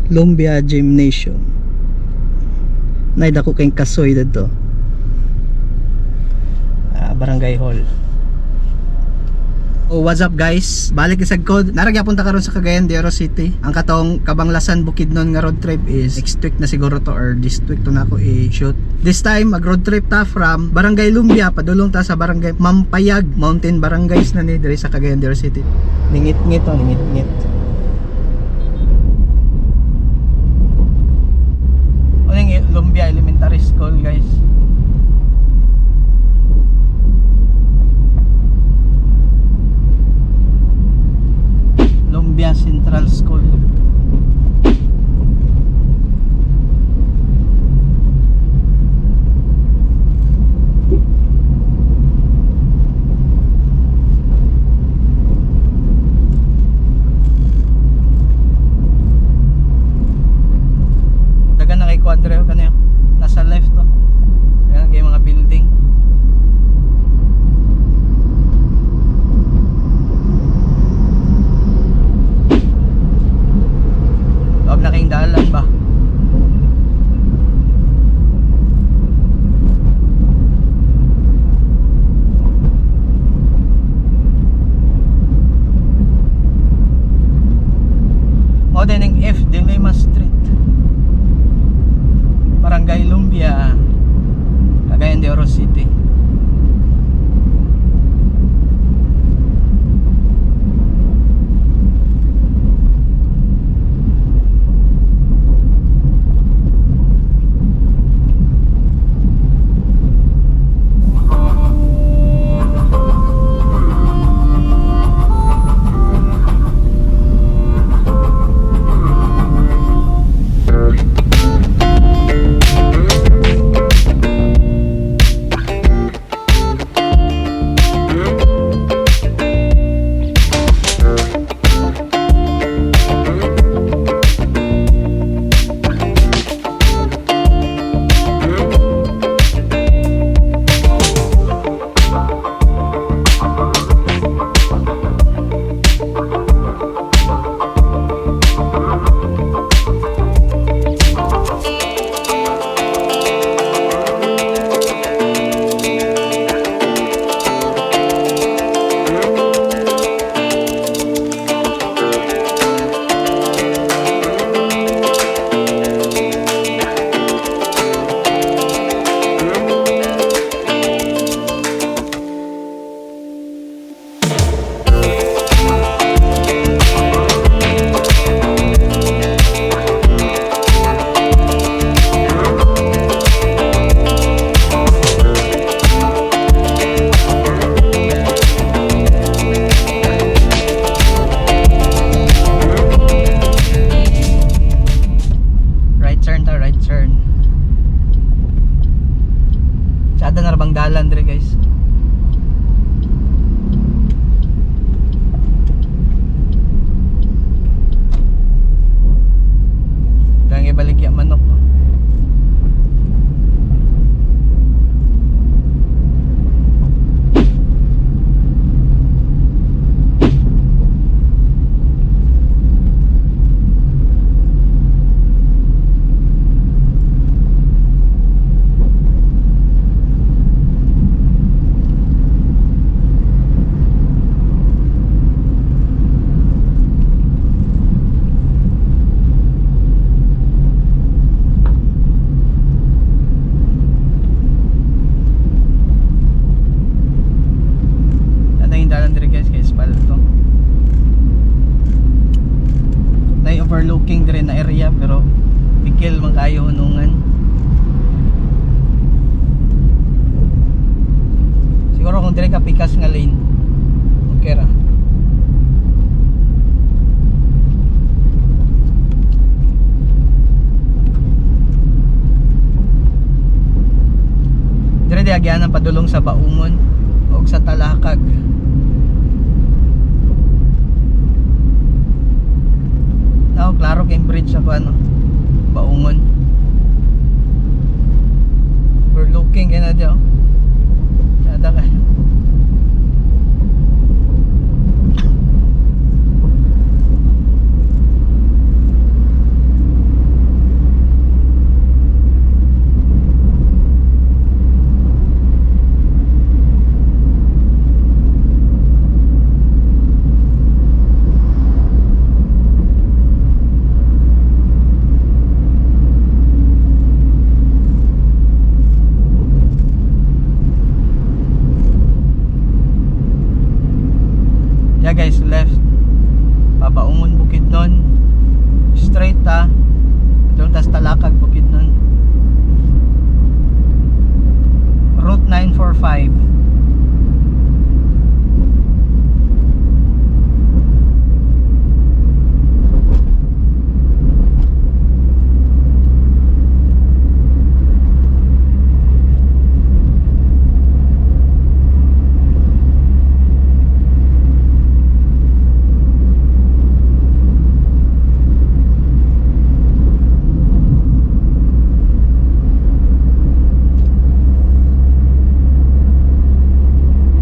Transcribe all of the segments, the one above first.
Lumbia Gymnasium. Nay dako kay kasoy didto. Ah, Barangay Hall. Oh, what's up, guys? Balik isag ko. Naragyapon ta karon sa Cagayan de Oro City. Ang katong Kabanglasan Bukidnon nga road trip is next week na siguro to or this week to na ako i-shoot. This time mag road trip ta from Barangay Lumbia padulong ta sa Barangay Mampayag, mountain barangays na ni diri sa Cagayan de Oro City. Ningit-ngit to, ningit-ngit. Uning Lumbia Elementary School, guys. Lumbia Central School. Dagan na kay Quadreo kanyo. Nasa left to. Ayan kay mga building. Loob na kayong dalan ba? Mao din ang F. De Lima Street. Barangay Lumbia, Cagayan de Oro City. Right turn ta, right turn. Tsada na bang dalan dire, guys. Dang ibaligya manok. Ano yung dalan dire, guys, kay espalto. Nay overlooking dire na area pero pikil man kayo hunungan. Siguro kung dire ka pikas nga lane. Okay ra. Dire di agyanan padulong sa Baungon o sa Talakag. Now, klaro Cambridge ako ano. Baungon. Overlooking kaya na diyan, oh. Tsada kayo. Baungon, Bukidnon. Straight ta. Doon tas Talakag, Bukidnon. Route 945.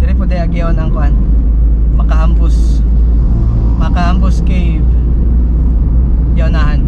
Dire po day agyaon ang kuan. Makahambus. Makahambus Cave. Yaunahan.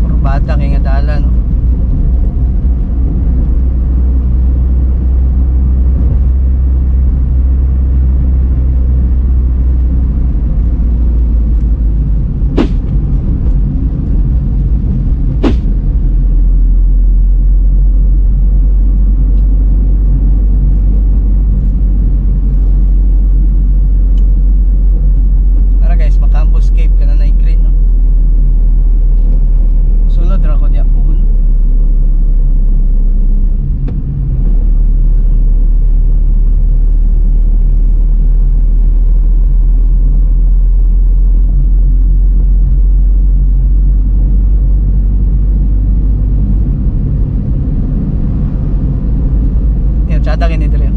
Kurbada kay nga dala, no. Tara guys, Makambos Cave ka na na green, no? Sulod ra ko diya puhon. Yan, tsada kini diri.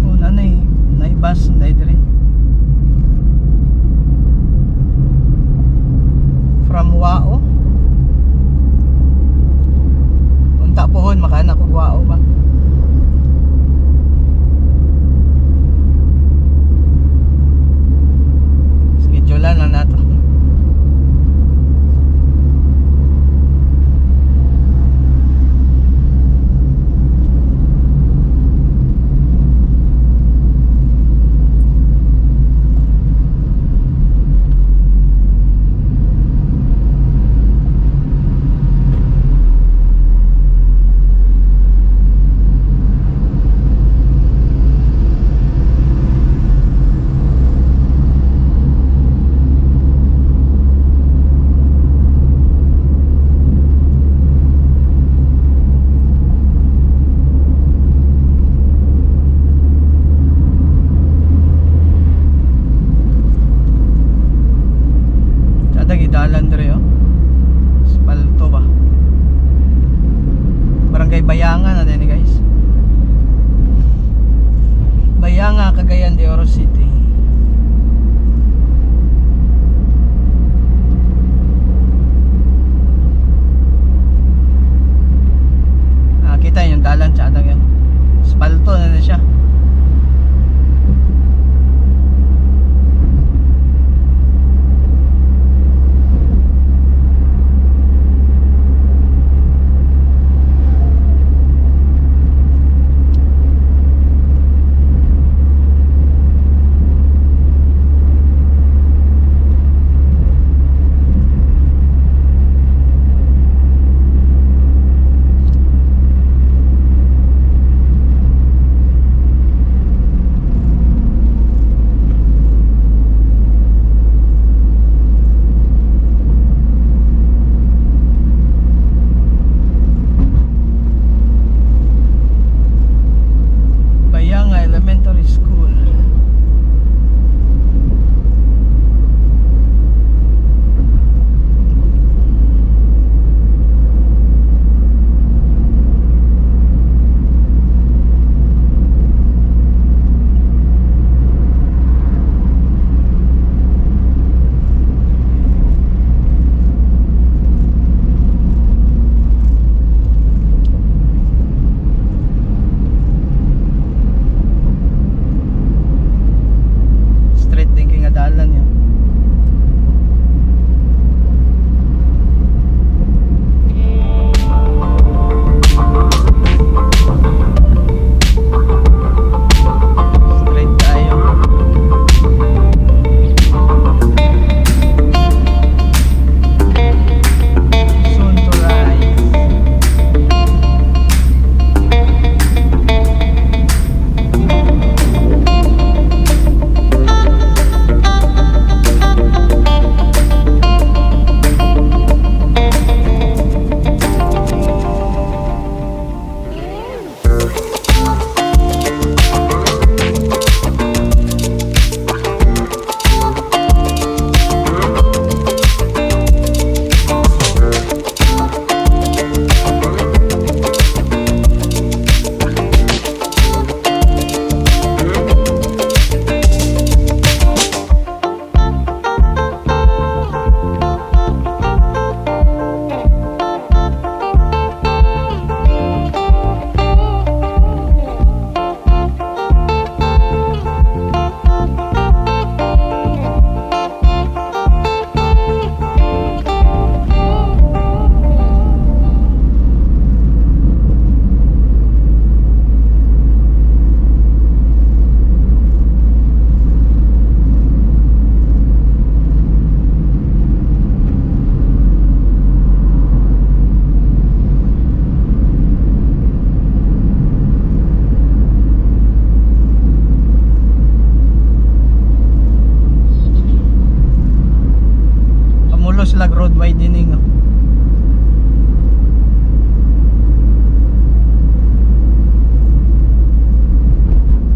Oh, nanay, nay bus nay diri. From Wao. Unta pohon makaana kog Wao ba. Schedule lang nato. Tsada gidalan dire oh. Spalto ba? Barangay Bayanga na din eh, guys. Bayanga, Cagayan de Oro City. Ah, kita yung dalan tsada yan. Spalto na na siya. widening, oh.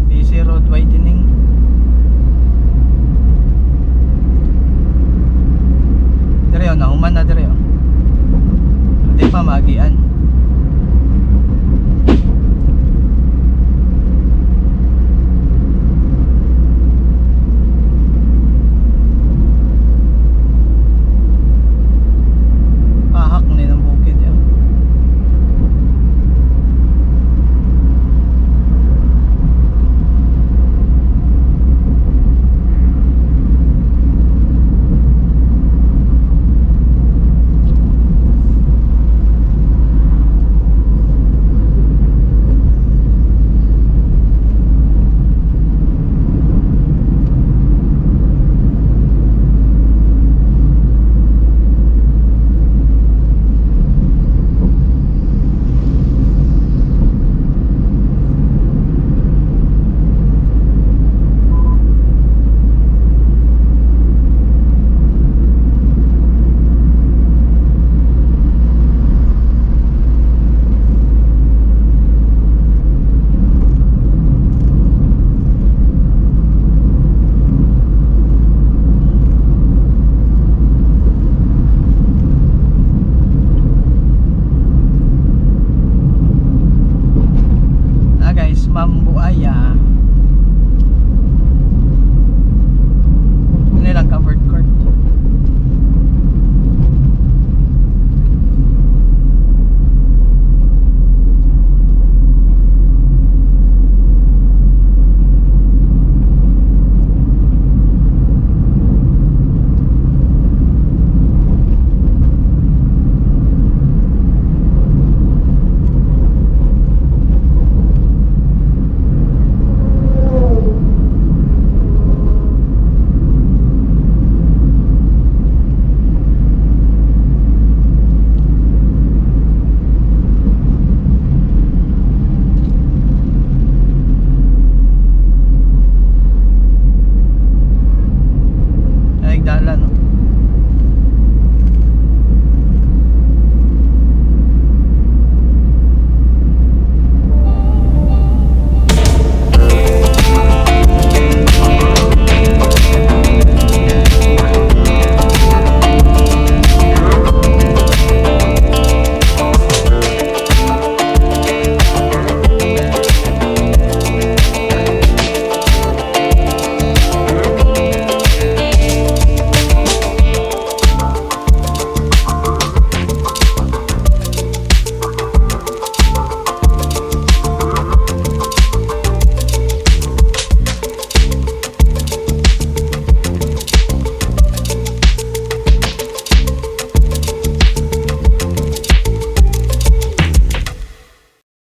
Busy road widening. Dire oh, nahuman na dire oh. Pero di pa maagian. Pahak ni ng bukid yan. Ah guys, Mambuaya.